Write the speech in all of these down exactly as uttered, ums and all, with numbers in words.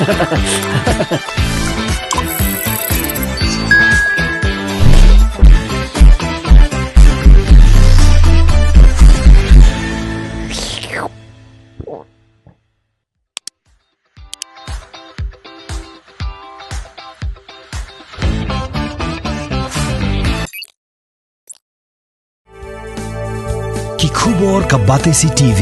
Ki khubor ka Batesi T V.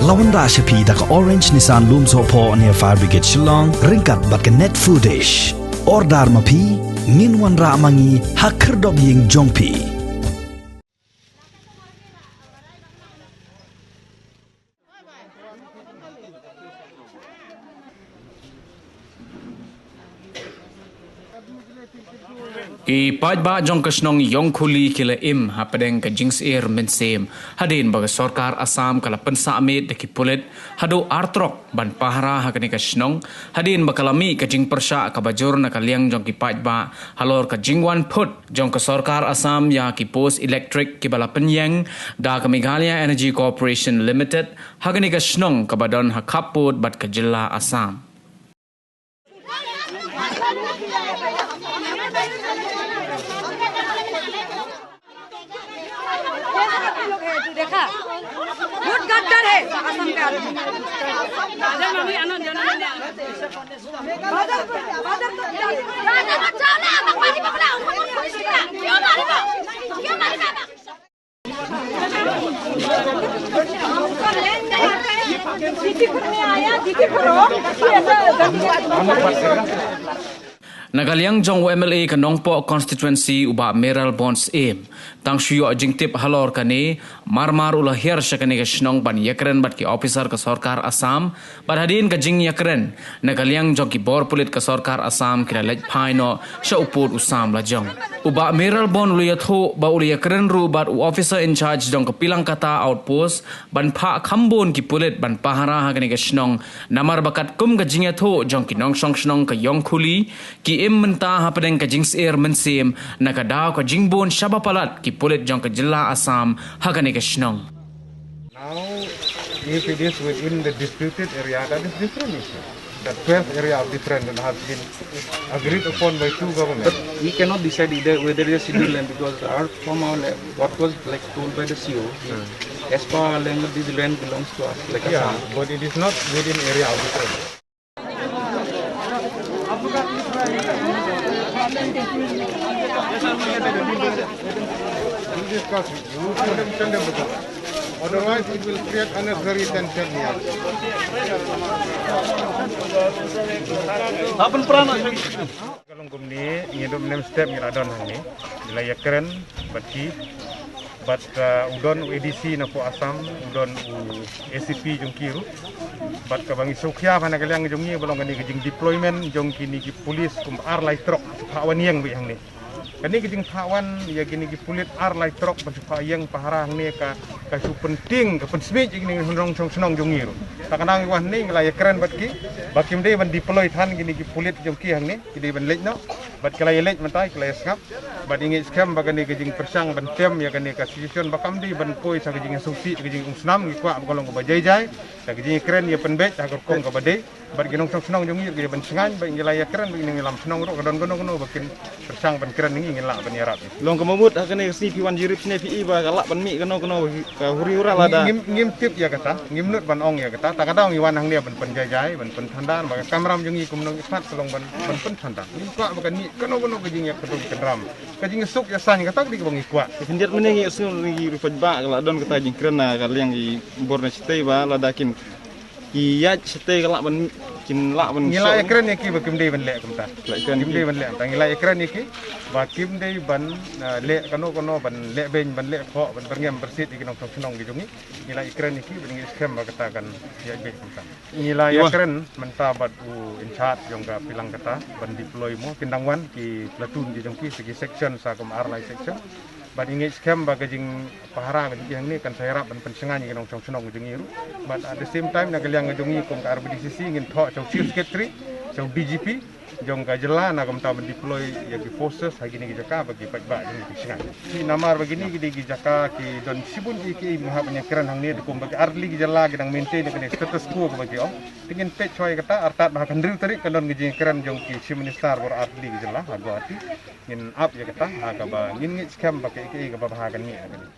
La wanrah sha phi da ka Orange Nissan Lumsohphoh near Fire Brigade Shillong, ryngkat bad ka Net Foodish. Order ma phi, ngin wanrah ma ngi ha khyrdop ïing jong phi. Ki paidbah jong ka shnong Ïongkhuli ki la im hapdeng ka jingsyier mynsiem hadien ba ka sorkar Assam ka la pynsah miet da ki pulit haduh artrok ban pahara ha kane ka shnong, hadien ba ka la mih ka jingpyrshah kaba jur na ka liang jong ki paidbah halor ka jingwan phut jong ka sorkar Assam ïa ki post elektrik kiba la pynïeng da ka Meghalaya Energy Corporation Limited ha kane ka shnong kaba don ha khappud bad ka jylla Assam. देखा, बहुत गद्दार है असम का आदमी। Na ka liang jong u M L A ka Nongpoh constituency u Bah Mayralborn Syiem, tang shu ïoh jingtip halor kane, mar mar u la hiar sha kane ka shnong ban ïakren bad ki officer ka sorkar Assam, bad hadien ka jingïakren na ka liang jong ki bor pulit ka sorkar Assam ki la leit phai noh sha u pud u sam lajong. U Bah Mayralborn u la ïathuh ba u la ïakren ruh bad u officer in charge jong ka Pilangkata outpost ban phah khambun ki pulit ban pahara ha kane ka shnong, namar ba katkum ka jingïathuh jong ki nongshong shnong ka Ïongkhuli, ki im mynta hapdeng ka jingsyier mynsiem na ka daw ka jingbun shaba palat ki pulit jong ka jylla Assam ha kane ka shnong. Now, if it is within the disputed area, that is different issue. The twelve area of different and has been agreed upon by two governments. But we cannot decide either whether it is scheduled land because our, from our land, what was, like, told by the C O, as per our land, this land belongs to us, like, yeah, Assam. But it is not within area of different. We'll discuss with you. Tell them, tell them to go. Otherwise, it will create unnecessary tension here. Ka long kumne, ngi dum nem step ngi la don hangne. Ngi la ïakren bad ki. Bad, uh, u don u A D C na pdeng Assam, u don u A C P jong ki ruh. Bad kaba ngi sngewkhia ha na ka liang jong ngi ba long kane ka jing deployment jong kine ki police kum ar lai trok, phah wan ïeng beit hangne. Kane ka jingphah wan ïa kine ki pulit ar lai trok ban shu phah ïeng pahara hangne ka, ka shu pyntieng, ka pynsmiej ïa kine ki nongshong shnong jong ngi ruh. Ta ka nang wan hangne ngi la ïakren bad ki ba kim dei ban deploy than kine ki pulit jong ki hangne, ki dei ban leit noh. Bad ki la ïaleit mynta, ki la ïasngap. Bad ngi ngeit skhem ba kane ka jingpyrshang ban tem ïa kane ka situation ba kam dei ban poi sha ka jingïasngewsih, ka jingumsnam, ngi kwah ba ka long kaba jai jai. Sha ka jingïakren ïa pynbeit ha ka rukom kaba dei. Bad ki nongshong shnong jong ngi ki ban sngewbha, bad ngi la ïakren, bad ngi lam shnong ruh, ka don kano kano ba kin pyrshang ban kren ngi, ngin lah ban ïarap. Long ka mut ha kane ka sngi phi wan jurip shane phi i ba ka lah ban mih kano kano ka huri hura lada. Ngim, ngim tip ïa kata, ngim nud ban ong ïa kata, ta ka daw ngi wan hangne ban pynjai jai, ban pynthandar, ba ka kamram jong ngi kumno ngi pat ka long ban, ban pynthandar. Ngim kwah ba kan mih kano kano ka jingïakynduh kynram. Ka jingsuk ïasaiñ kata ka dei kaba ngi kwah. Khyndiat mynne ngi sngew ngi ruh paidbah ka la don kata jingkren na ka liang ki bor na shatei ba lada kin ki ïaid shatei ka lah ban, kin lah ban. Ngi la ïakren ïa ki ba kim dei ban leh kumta. Kim dei ban leh kumta. Ngi la ïakren ïa ki ba kim dei ban, eh, leh kano kano ban leh beiñ, ban leh khoh, ban byrngem byrsit ïa ki nongshong shnong ki jong ngi. Ngi la ïakren ïa ki ba ngi skhem ba kata kan ïaid beit kumta. Ngi la ïakren mynta bad u in charge jong ka Pilangkata ban deploy mo, kin dang wan ki platoon ki jong ki, sa ki section, sa kum ar lai section. Bad ngi ngeit skhem ba ka jingpahara ka jong ki hangne kan sa ïarap ban pynshngaiñ ïa ki nongshong shnong ka jong ngi ruh. Bad at the same time na ka liang ka jong ngi kum ka R B D C C ngin thoh sha u Chief Secretary, sha u D G P, jong ka jylla na ka bynta ban deploy ïa ki forces ha kine ki jaka ba ki paidbah jong ki shngaiñ. Ki namar ba kine ki dei ki jaka ki don shibun ki, ki mah ban ïakren hangne, da kumba ki artylli ki jylla ki dang maintain ïa kane status quo kaba ki ong. Te ngin peit shuwa ïa kata, artat ba ha ka hynriew tarik kan don ka jingïakren jong ki Chief Minister baroh artylli ki jylla ha Guwahati. Ngin ap ïa kata ha kaba ngin ngeit skhem ba kaei kaei kaba bha kan mih ha kane.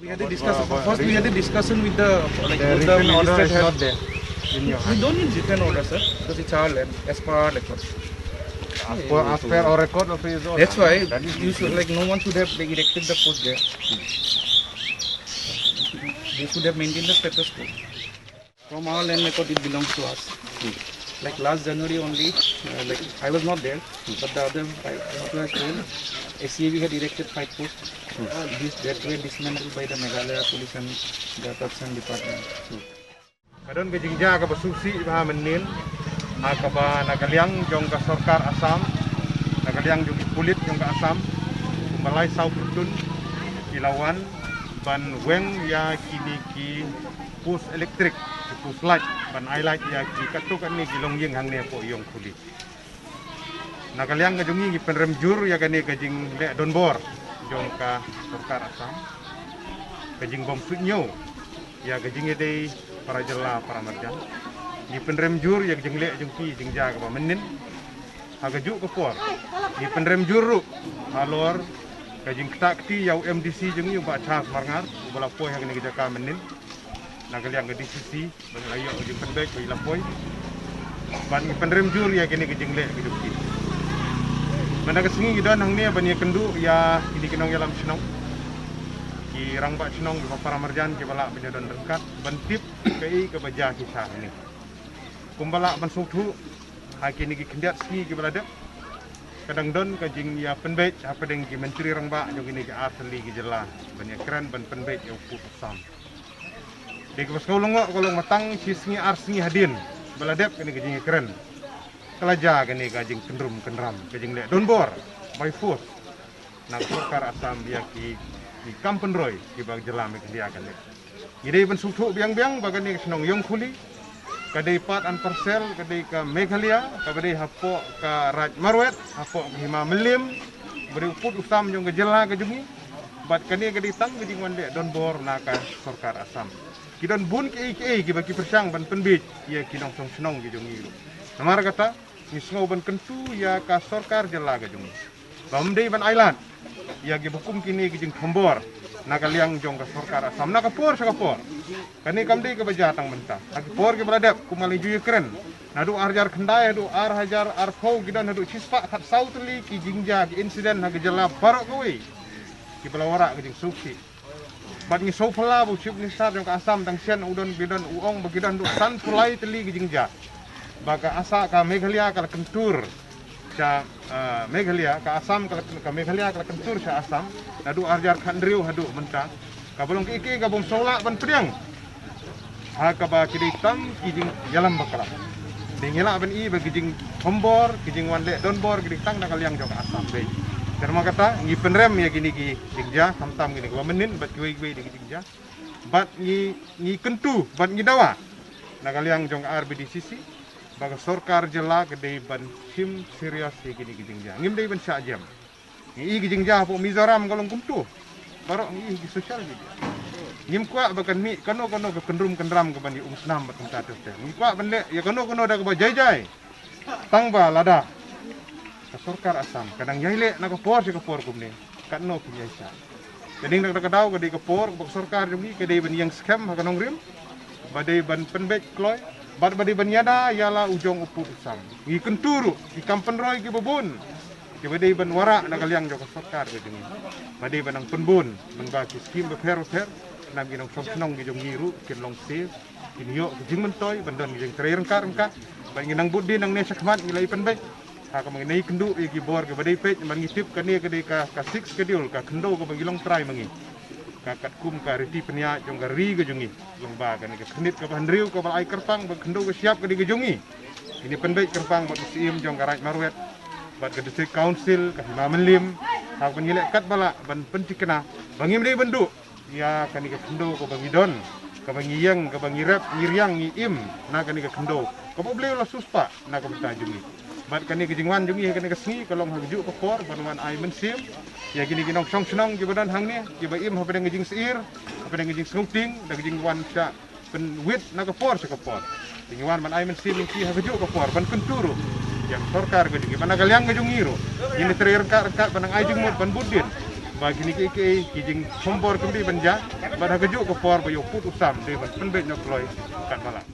We had a discussion. First, we had a discussion with the, like, the with the written order magistrate is head. Not there in your hand. We don't need written order, sir, because it's our land, as per our record. As per, as per our record of his order. That's why that is you should, like, no one should have, like, erected the post there. They should have maintained the status quo. From our land record, it belongs to us. Like last January only, uh, like, I was not there, but the other, I, what was told, S C A B had erected five posts. This, that were dismantled by the Meghalaya police and the concerned department. Ka don ka jingjia kaba sngewsih bha mynnin, ha kaba na ka liang jong ka sorkar Assam, na ka liang jong ki pulit jong ka Assam, kumba lai saw pyrthun ki la wan ban weng ïa kine ki post elektrik, ki post light, ban ai light ïa ki katto katne ki longïing hangne hapoh Ïew Khuli. Na ka liang ka jong ngi, ngi pynrem jur ïa kane ka jingleh donbor jong ka sorkar Assam, ka jingbym suidñiew ïa ka jingïadei para jylla para marjan. Ngi pynrem jur ïa ka jingleh jong ki jingjia kaba mynnin. Ha kajuh ka por, ngi pynrem jur ruh halor ka jingktah kti ïa u M D C jong ngi, u Bah Charles Marngar, uba la poi ha kane ka jaka mynnin na ka liang ka D C C, ba ngi la ïoh ka jingpynbeit ba i la poi. Bad ngi pynrem jur ïa kine ki jingleh ki jong ki. Mynta ka sngi ngi don hangne ban ïakynduh ïa kine ki nongïalam shnong, ki rangbah shnong, ki para marjan kiba lah ban ïadon ryngkat ban tip kaei kaba jia shisha hangne. Kumba lah ban sngewthuh, ha kine ki khyndiat sngi kiba la dep, ka dang don ka jingïapynbeit hapdeng ki myntri rangbah jong kine ki artylli ki jylla ban ïakren ban pynbeit ïa u pud u sam. Dei kaba sngew lyngngoh ka long ba tang shi sngi ar sngi hadien ba la dep kane ka jingïakren, ka la jia kane ka jingkyndrum kyndram, ka jingleh donbor by force na ka sorkar Assam ïa ki, ki kam pynroi kiba ka jylla Meghalaya ka leh. Ngi dei ban sngewthuh biang biang ba kane ka shnong Ïew Khuli ka dei part and parcel, ka dei ka Meghalaya, kaba dei hapoh ka Raid Marwet, hapoh ka Hima Mylliem, ba dei u pud u sam jong ka jylla ka jong ngi. Bad kane ka dei tang ka jingwan leh donbor na ka sorkar Assam. Ki don bun kiei kiei kiba ki pyrshang ban pynbeit ïa ki nongshong shnong ki jong ngi ruh. Namar kata, ngi sngew ban kyntu ïa ka sorkar jylla ka jong ngi ba ym dei ban ailad ïa kiba kum kine ki jingthombor na ka liang jong ka sorkar Assam na ka por sha ka por. Kane kam dei kaba jia tang mynta. Ha ki por kiba la dep, kumba la ju ïakren, naduh ar hajar khyndai haduh ar hajar arphew ki don haduh shispah khatsaw tylli ki jingjia, ki incident ha ka jylla baroh kawei kiba la wanrah ka jingsngewsih. Bad ngi sngewphylla ba u Chief Minister jong ka Assam dang shen u don, ba don, u ong ba ki don haduh sanphew lai tylli ki jingjia. Ba ka Assa-, ka Meghalaya ka la kyntur sha, eh, Meghalaya, ka Assam ka la, ka Meghalaya ka la kyntur sha Assam naduh ar hajar khathynriew haduh mynta. Kaba long kiei kiei kabym shym lah ban pdiang ha kaba ki dei tang ki jingïalam bakla. Dei ngi lah ban i ba ki jingthombor, ki jingwan leh donbor ki dei tang na ka liang jong ka Assam beit. Te namar kata ngi pynrem ïa kine ki jingjia, khamtam kine kiba mynnin bad kiwei kiwei de ki jingjia. Bad ngi, ngi kyntu bad ngi dawa na ka liang jong ka R B D C C ba ka sorkar jylla ka dei ban shim serious ïa kine ki jingjia. Ngim dei ban shah jem. Ngi i ki jingjia hapoh Mizoram ka long kumto. Baroh ngi i ki social media. Ngim kwah ba kan mih kano kano ka kyndrum kyndram kaban ïa umsnam bad kumta ter ter. Ngi kwah ban leh ïa kano kano da kaba jai jai. Tang ba lada ka sorkar Assam ka dang ïai leh na ka por sha ka por kumne, katno kin ïai shah. Te dang da ka daw ka dei ka por ba ka sorkar jong ngi ka dei ban ïeng skhem ha ka nongrim, ba dei ban pynbeit kloi bad ba dei ban ïada ïa la u jong u pud u sam. Ngi kyntu ruh ki kam pynroi kiba bun kiba dei ban wanrah na ka liang jong ka sorkar ka jong ngi, ba dei ban nang pynbun lyngba ki skim bapher bapher. Namar ki nongshong shnong ki jong ngi ruh kin long safe, kin ïoh ki jingmyntoi ban don ki jingtrei ryngkat ryngkat. Bad ngi nang bud dien nangne shakhmat ngi la ïa pynbeit ha kaba ngi nang ïakynduh ïa ki bor kiba dei peit, namar ngi tip kane ka dei ka, ka Sixth Schedule, ka khyndew kaba ngi long trai ma ngi, ka katkum ka riti pynïaid jong ka ri ka jong ngi. Lyngba kane ka khyrnit kaba hynriew kaba la ai kyrpang ba ka khyndew ka shyiap ka dei ka jong ngi. Ngi pynbeit kyrpang bad u Syiem jong ka Raid Marwet bad ka District Council ka Hima Mylliem ha kaba ngi leh katba lah ban pynthikna ba ngim dei ban duh ïa kane ka khyndew kaba ngi don, kaba ngi ïeng, kaba ngi rep, ngi riang, ngi im na kane ka khyndew kaba U Blei u la siewspah na ka bynta jong ngi. Bad kane ka jingwan jong ngi ha kane ka sngi ka long ha kajuh ka por ban wan ai mynsiem ïa kine ki nongshong shnong kiba don hangne, kiba im hapdeng ka jingsyier, hapdeng ka jingsngewtieng, da ka jingwan sha pynwit na ka por sha ka por. Te ngi wan ban ai mynsiem ïa ki ha kajuh ka por, ban kyntu ruh ïa ka sorkar ka jong ngi, ban na ka liang ka jong ngi ruh ngin ïatrei ryngkat ryngkat ban nang ai jingmut, ban bud dien ba kine kiei kiei ki jingkhombor kam dei ban jia, bad ha kajuh ka por ba ïa u pud u sam dei ban pynbeit noh kloi katba lah.